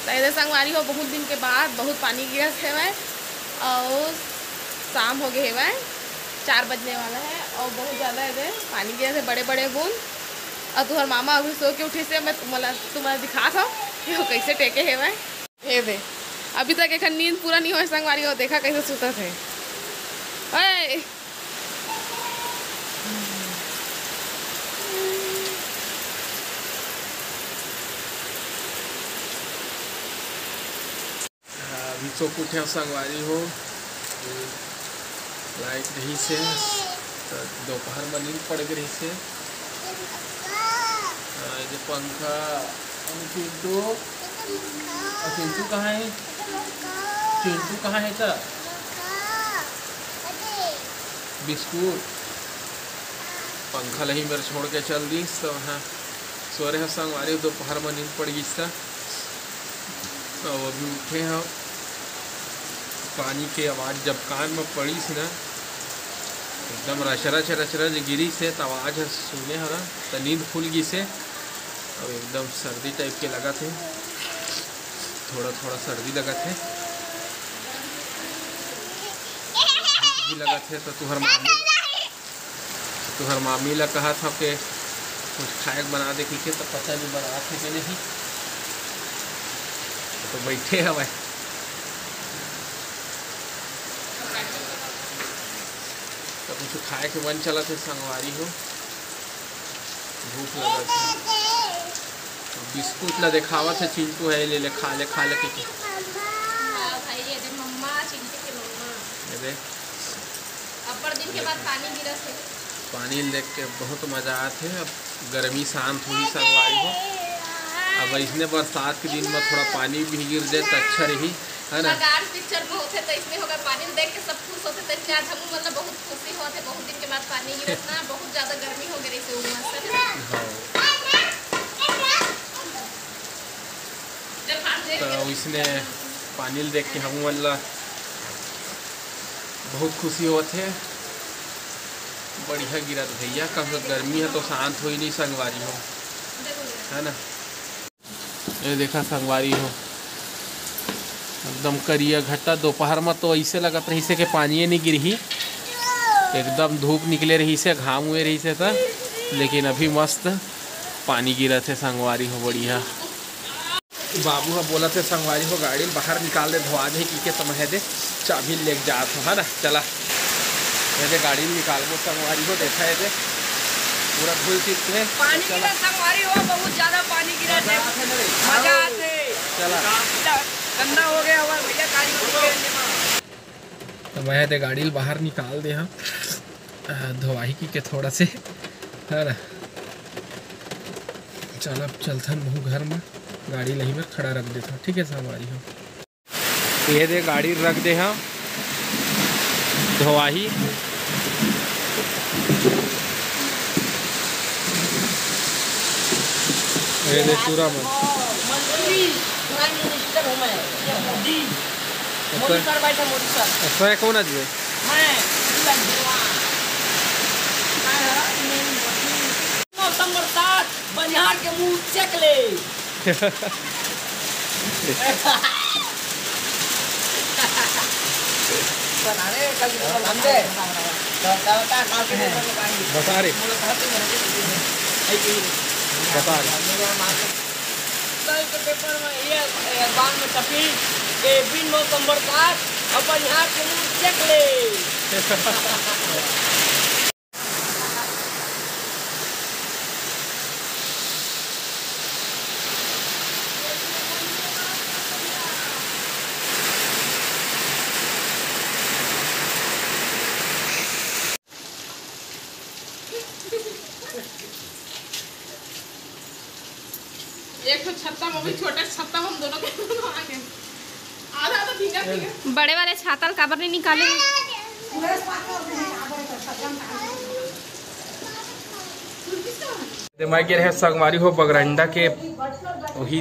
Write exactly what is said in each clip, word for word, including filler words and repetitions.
तो एदे संगवारी हो, बहुत दिन के बाद बहुत पानी गिरत हेवय अउ शाम हो गए हेवय, चार बजने वाला है अउ बहुत ज़्यादा एदे पानी गिरत है, बड़े बड़े बूंद। अउ तुहर मामा अभी सो के उठे से मैं तुम्हारा तुम्हारा दिखात हूँ कि वो कैसे टेके हेवय। एदे अभी तक एक नींद पूरा नहीं होय संगवारी हो, देखा कैसे सुतत है। ओए, अभी सो के उठे संगवारी हो, लाइट रहिस हे, त दोपहर म नींद पड़ गे रहिस हे। हाँ, ये पंखा, अरे चिंटू, अउ चिंटू कहाँ है? चिंटू कहाँ है त? बिस्कुट, पंखा लही मेर छोड़ के चल दिस, त हाँ, सो रहे संगवारी, दोपहर म नींद पड़ गिस त। अउ अभी उठे हव, पानी के आवाज़ जब कान में पड़िस ना, एकदम रचरच रचरच गिरिस हे, त आवाज़ ह सुने हव ना, त नींद खुल गिस हे। अउ एकदम सर्दी टाइप के लगत हे, थोड़ा थोड़ा सर्दी लगत हे, भी लगत हे। त तुहर मामी तुहर मामी ला कहत हव के कुछ खाए के बना दे कहिके, त पता नहीं बनात हे के नहीं। तो बैठे हवय, त कुछ खाए के मन चलत हे संगवारी हो, भूख लगत हे। बिस्कुट ला देखावत हे चिंटू, है ले ले, खा ले, खा ले कहिके। हाँ भाई, ये दे मम्मा, चिंटू के मम्मा। ये दे। अब्बड़ दिन के बाद पानी गिरत हे। पानी ल देख के बहुत मजा आत हे। अब गर्मी शांत होही संगवारी हो। अब अइसने बरसात के दिन में थोड़ा पानी भी गिर जाए त अच्छा रही, है ना? लगान पिक्चर में होथे त अइसने होगा, पानी ल देख के सब खुश होथे, त इसलिए आज हमू मन ल बहुत खुशी होत हे। बहुत दिन के बाद पानी गिरत ना, बहुत ज्यादा गर्मी हो गे रहिस हे उमस, है ना? हाँ। त अइसने पानी ल देख के हमू मन ल बहुत खुशी होत हे। बढ़िया गिरत भैया, कम से कम गर्मी ह तो शांत होई नहीं संगवारी हो, है ना? ये देखा संगवारी हो, एकदम करिया घट्टा। दोपहर में तो ऐसे लगत रहिस हे कि पानिये नहीं गिरही, एकदम धूप निकले रहिस हे, घाम हुए रहिस हे त, लेकिन अभी मस्त पानी गिरत हे संगवारी हो, बढ़िया। बाबू ह बोलत हे, "संगवारी हो, गाड़ी ल बाहर निकाल दे, धोआ जाही," कहिके, त मैं दे चाबी लेके जात हूँ, है ना? चला, ये दे गाड़ी ल निकालबो संगवारी हो, देखा ये दे पूरा धुल चित हे। पानी चला। गिरा संगवारी हो, बहुत ज्यादा पानी गिरा थे। मजा आथे। चला। गंदा हो गया हुआ भैया, गाड़ी को। तो मैं दे गाड़ी ल बाहर निकाल दे हूँ, धोआही कहिके थोड़ा से, है ना? चल, अब चलथन महू घर में, गाड़ी लही में खड़ा रख देथन, ठीक है संगवारी हो। ये दे गाड़ी रख दे हव धोआही। ये दे टूरा मन। मंत्री, प्राइम मिनिस्टर हूँ मैं, ये मोदी। मोदी सर बैठे, मोदी सर। सर कौन आज? मैं। मौसम बरसात, बनिहार के मुंह चेक ले। बता रहे, कल की खबर हम दे। तो क्या बता, काल के paper में कहेंगे। बता रहे। कल के paper में ये, ये बांध में छपी, ये बिन मौसम बरसात, अब बनिहार के मुंह चेक ले। एक ठो छत्ता में भी, छोटे छत्ता में हम दोनों के आगे। आधा आधा भींगा भींगा। बड़े वाले छाता ल काबर नहीं निकाले? ते मैं गे रहे संगवारी हो बगरंडा के वही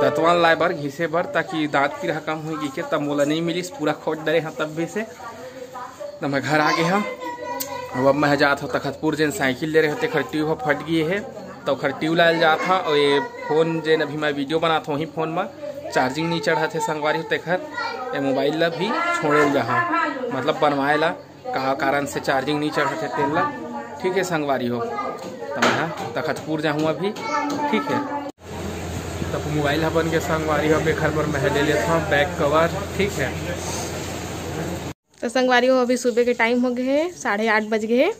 दतवान लाए बर, घिसे बर, ताकि दांत पीरा कम होई कहिके, तब मोला नहीं मिलिस, पूरा खोज डरे हाँ तब भी से। त मैं घर आ गे हव। अब, अब मैं जात हव तखतपुर, जेन साइकिल ले रहे हों, तेखर ट्यूब ह फट गे हे, त ओखर ट्यूब लायल जात हव। अउ ये फोन, जेन अभी मैं वीडियो बनात हव, वही फोन म चार्जिंग नहीं चढ़त हे संगवारी हो, तेखर ए मोबाइल ला भी छोड़े ल जाहा, मतलब बनवाए ला, का कारण से चार्जिंग नहीं चढ़त हे तेल ला। ठीक है संगवारी हो, त मैं हा तखतपुर जाहूँ अभी। ठीक है, तब मोबाइल ह बन के संगवारी हो, एखर बर मैं ले लेत हूँ बैक कवर। ठीक है। तो संगवारी हो, अभी सुबह के टाइम हो गए है, साढ़े आठ बज गए है,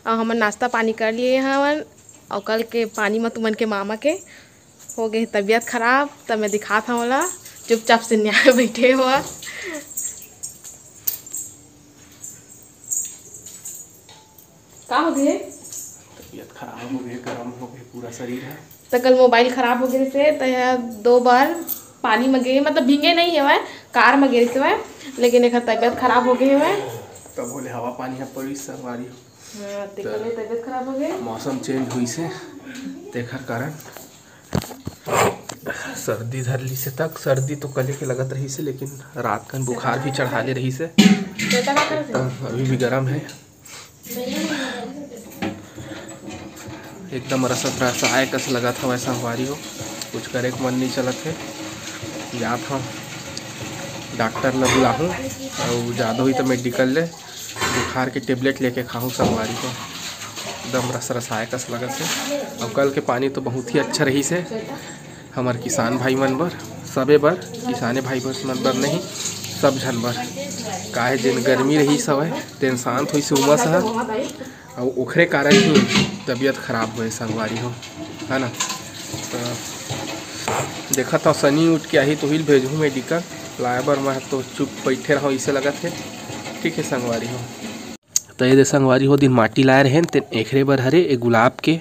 और हमन नाश्ता पानी कर लिए हवन। और कल के पानी में तुमन के मामा के हो गए तबीयत खराब, तब मैं दिखात हूँ ओला। चुपचाप से न्याय बैठे हो। का हो गए? तबीयत खराब हो गए, गर्म हो गए पूरा शरीर है। तो कल मोबाइल खराब हो गए से, तो यह दो बार पानी में गए, मतलब भींगे नहीं हवय, कार में गए से हवय, लेकिन एक तबीयत खराब हो गए हवय। तब बोले हवा पानी है पड़ी संगवारी हो। हाँ, ते कल तबीयत खराब हो गए। मौसम चेंज हुई से, तेखर कारण सर्दी धर ली से तक। सर्दी तो कले के लगत रही से, लेकिन रात कन बुखार भी चढ़ा ले रही से। बेटा का करत है? अभी भी गर्म है। एकदम रसत रसाए कस लगत हवय संगवारी हो, कुछ करे के मन नहीं चलत है। जात हूँ डॉक्टर ला बुलाहूँ, और ज़्यादा हुई तो मेडिकल ले बुखार के टेबलेट लेके खाहूँ संगवारी हो। एकदम रस रसाए कस लगत है। और कल के पानी तो बहुत ही अच्छा रही से। हमर किसान भाई मन बर, सबे बर, किसाने भाई बस मन बर नहीं, सब झन बर। काहे जेन गर्मी रही सवय, तेन शांत होइस उमस ह, अउ ओखरे कारण ही तबीयत खराब होए संगवारी हो, है ना। तो देखत हव सनी उठ के आही तो हिल भेजहूँ मेडिकल लाए बर, मैं तो चुप बैठे रहूँ इसे लगत है। ठीक है संगवारी हो। त ये दे संगवारी हो, दिन माटी लाए रहेन, तेन एखरे बर हरे, ए गुलाब के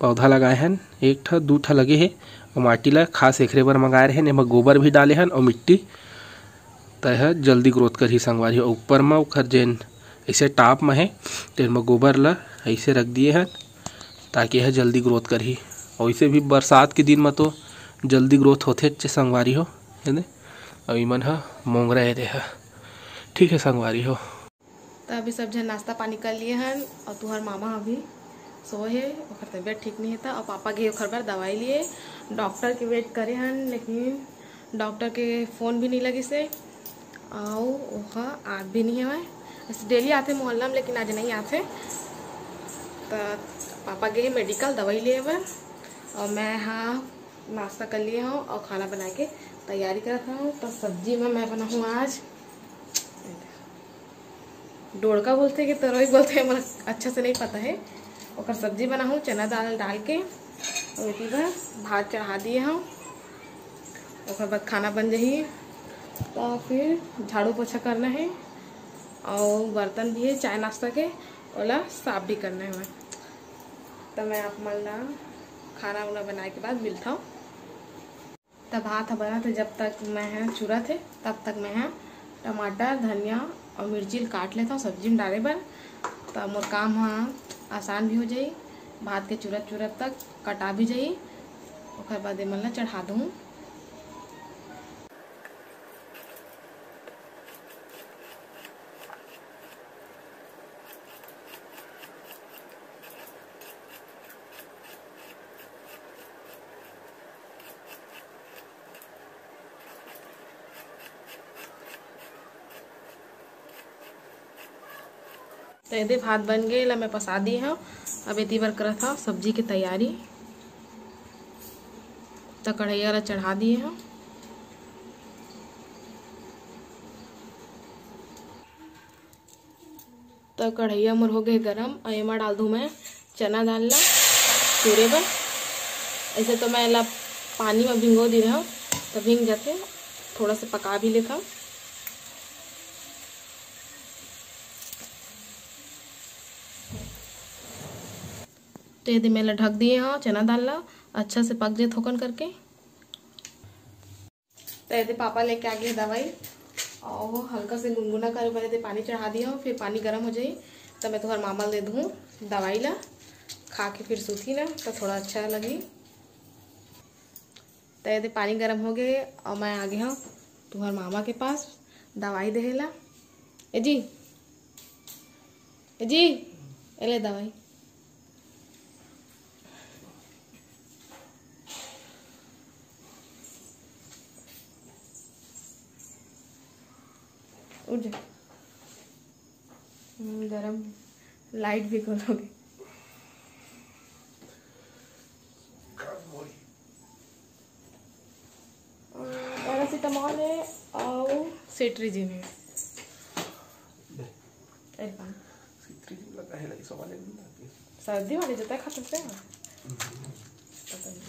पौधा लगाए हन, एक ठा, दू ठा लगे हे। अउ माटी ला खास एखरे बर मंगाए रहेन, एमा गोबर भी डाले हन अउ मिट्टी, त एह जल्दी ग्रोथ करही संगवारी हो। ऊपर म ओखर जेन अइसे टॉप म हे, तेन म गोबर ला अइसे रख दिए हन, ताकि एह जल्दी ग्रोथ करही। अउ वइसे भी बरसात के दिन म तो जल्दी ग्रोथ होथेच संगवारी हो, हे ने? अउ इमन ह मोंगरा ए दे ह। ठीक है संगवारी हो। त अभी सब झन नाश्ता पानी कर लिए हन, अउ तुहर मामा अभी सोए हे, ओकर तबीयत ठीक नहीं हे, त अउ पापा गे ओकर बर दवाई लिए, डॉक्टर के वेट करे हन, लेकिन डॉक्टर के फोन भी नहीं लगिस हे, अउ ओहा आत भी नहीं हवय। वैसे डेली आथे मोहल्ला में, लेकिन आज नहीं आथे। त पापा गे मेडिकल दवाई लिए बर, अउ मैं हा नाश्ता कर लिए हूँ अउ खाना बना के तैयारी करत हूँ। त सब्जी में मैं बनाहूँ आज डोड़का बोलथे कि तरोई बोलथे, मोला अच्छा से नहीं पता है। ओकर सब्जी बनाहूँ चना दाल डाल के, अउ एती बर भात चढ़ा दिए हूँ। ओकर बाद खाना बन जाही, तो फिर झाड़ू पोछा करना है, अउ बर्तन भी है चाय नाश्ता के, ओला साफ भी करना है। तो मैं आप मन ला खाना उना बनाए के बाद मिलता हूँ। त भात ह बनत हे, जब तक मैं ह चुरत हे, तब तक मैं ह टमाटर, धनिया अउ मिर्ची ल काट लेथव सब्जी म डाले बर। त मोर काम ह आसान भी हो जाही, भात के चुरत चुरत तक कटा भी जाही। ओकर बाद एमन ल चढ़ा दूँ। त एदे भात बन गे, एला मैं पसा दिए हव। अब एती बर करत हव सब्जी के तैयारी। त कढ़ैया ला चढ़ा दिए हव। त कढ़ैया मोर हो गए गरम, अउ एमा डाल दूँ मैं चना दाल ला चूरे बर। ऐसे तो मैं एला पानी में भिंगो दे रहव, त भिंग जाथे। थोड़ा सा पका भी लेथव। तो ये दे मैं एला ढक दिए हव चना दाल ला, अच्छा से पक जाए थोकन करके। तो ये दे पापा लेके आ गए दवाई, और हल्का से गुनगुना करे बर ये दे पानी चढ़ा दिए हव, फिर पानी गर्म हो जाही, तो मैं तुहर मामा ल दे दूँ दवाई ला, खा के फिर सूती ना, तो थोड़ा अच्छा लगही। तो ये दे पानी गर्म हो गए, और मैं आ गए हव तुहर मामा के पास दवाई देहे ला। ए जी, ए जी, ए ले दवाई। उठ जा। हम्म, गरम। लाइट भी खोलोगे। पैरासिटामोल है और सेट्रिजिन है। अरे बाप। सितरी जिम लगा है, लगी सवाल है, नहीं आती। सर्दी वाले जता खा सकते हैं। पता नहीं।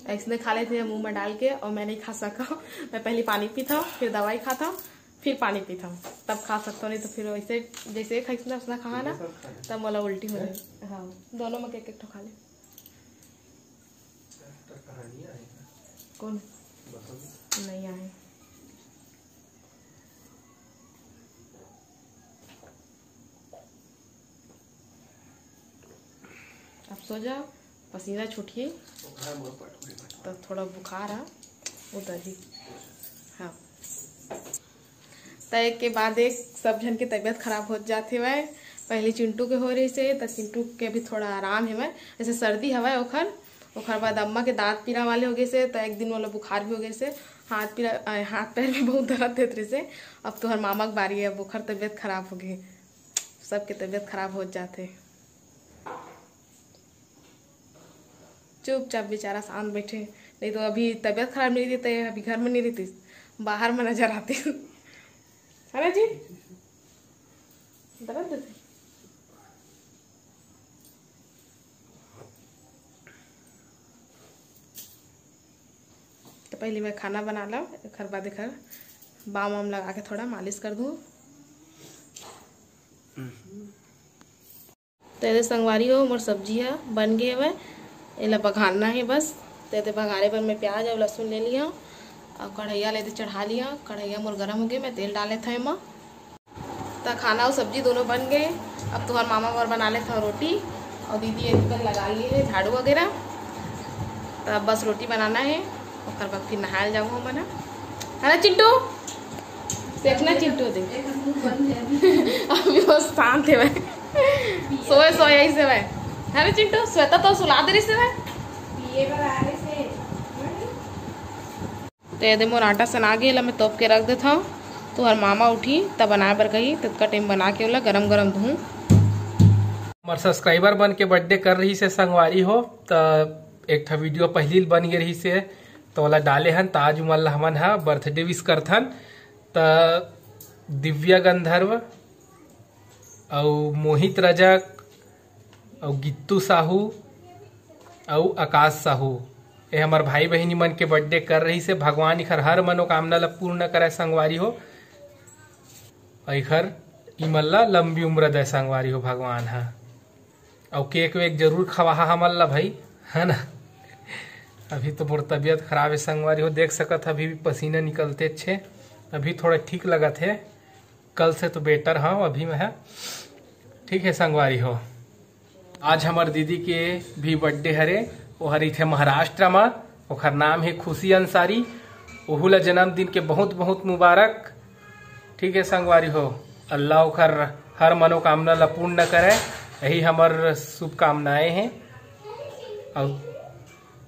ऐसने खा लेथे मुंह में डाल के, और मैं नहीं खा सका। मैं पहले पानी पीता हूँ, फिर दवाई खाता हूँ, फिर पानी पीता हूँ, तब खा सकता हूँ। नहीं तो फिर वैसे जैसे खाई ना, उसने खाना, तब मोला उल्टी हो जाए। हाँ, दोनों में एक एक ठो खा ले। कौन? नहीं आए। अब सो जाओ, पसीना छूटिए। तो थोड़ा बुखार है, उतर ही। हाँ, तो एक के बाद एक सब झन के तबीयत खराब होत जात हेवय। पहले चिंटू के हो रही से, तो चिंटू के अभी थोड़ा आराम हेवय, जैसे सर्दी हवय ओखर। ओखर बाद अम्मा के दांत पीरा वाले हो गए से, तो एक दिन वाला बुखार भी हो गए से, हाथ पीरा, अ, हाथ पैर भी बहुत दर्द देत रहे से। अब तोहर मामा के बारी है, अब ओखर तबीयत खराब हो गई। सबके तबीयत खराब हो जाते। चुपचाप बेचारा शांत बैठे, नहीं तो अभी तबीयत खराब नहीं रहती, अभी घर में नहीं रहती, बाहर में नजर आती। है ना जी? दर्द देते। तो पहले मैं खाना बना लो, एक बार देख बाम वाम लगा के थोड़ा मालिश कर दूँ। तो एदे संगवारी हो, मोर सब्जी ह बन गे हवय, एला बघारना हे बस। तो एदे बघारे बर मैं प्याज अउ लहसुन ले लिया अउ कढ़ैया ले एदे चढ़ा लिया। कढ़ैया मोर गरम हो गे, मैं तेल डाले था एमा। त खाना अउ सब्जी दोनों बन गे। अब तुहर मामा बर बना लेथव रोटी अउ दीदी एदे लगा लिए हे झाड़ू वगैरह। त अब बस रोटी बनाना हे, ओकर बाद फिर नहाए जाऊँ हमन ह। है ना चिंटू? देखना चिंटू दे। अभी वो शांत है भाई। सोए सोए ऐसे भाई। है ना चिंटू? श्वेता तो सुला दे रही से भाई। तो ये दे मोर आटा सना गे, ला मैं तोप के रख देता हूँ। तुहर मामा उठी तब बनाए बर कही, ततका टाइम बना के ओला गरम गरम दूँ। हमर सब्सक्राइबर मन के बर्थडे कर रही से संगवारी हो, त एक ठा वीडियो पहिली ल बन गे रही से, त ओला डाले हन, त आज उमन ला हमन ह बर्थडे विश करथन। त दिव्या गंधर्व अउ मोहित रजक अउ गित्तू साहू अउ आकाश साहू, ये हमर भाई बहिनी मन के बर्थडे कर रही से। भगवान इखर हर मनोकामना ला पूर्ण करे संगवारी हो, अउ इखर इमन ला लंबी उम्र दे संगवारी हो भगवान ह। अउ केक वेक जरूर खवाहा हमन ला भाई, है ना? अभी तो मोर तबीयत खराब है संगवारी हो, देख सकत ह, अभी भी पसीना निकलते छे। अभी थोड़ा ठीक लगत है, कल से तो बेटर हव अभी मैं ह। ठीक है संगवारी हो, आज हमर दीदी के भी बर्थडे हरे, वो हर इथे महाराष्ट्र मा, ओखर नाम है खुशी अंसारी। ओहू ला जन्मदिन के बहुत बहुत मुबारक। ठीक है संगवारी हो, अल्लाह ओखर हर मनोकामना ला पूर्ण करे, यही हमर शुभकामनाएं हैं। अउ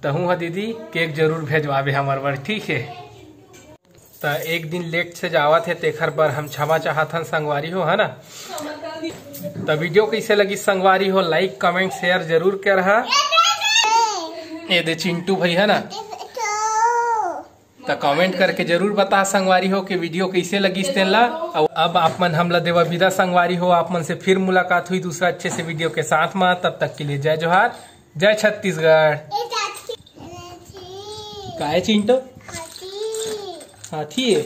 तहूँ ह दीदी केक जरूर भेजवाबे हमर बर, ठीक है? त एक दिन लेट से जावत है, तेखर बर हम क्षमा चाहत हन संगवारी हो, है ना? त वीडियो कैसे लगी संगवारी हो, लाइक कमेंट शेयर जरूर करहा। ये दे चिंटू भाई, है ना? त कमेंट करके जरूर बता संगवारी हो कि वीडियो कैसे लगिस तेन ला। अउ अब आप मन हमला देवा विदा संगवारी हो, आप मन से फिर मुलाकात हुई दूसरा अच्छे से वीडियो के साथ मा। तब तक के लिए जय जोहार, जय छत्तीसगढ़। काय चिंटू? हाथी है।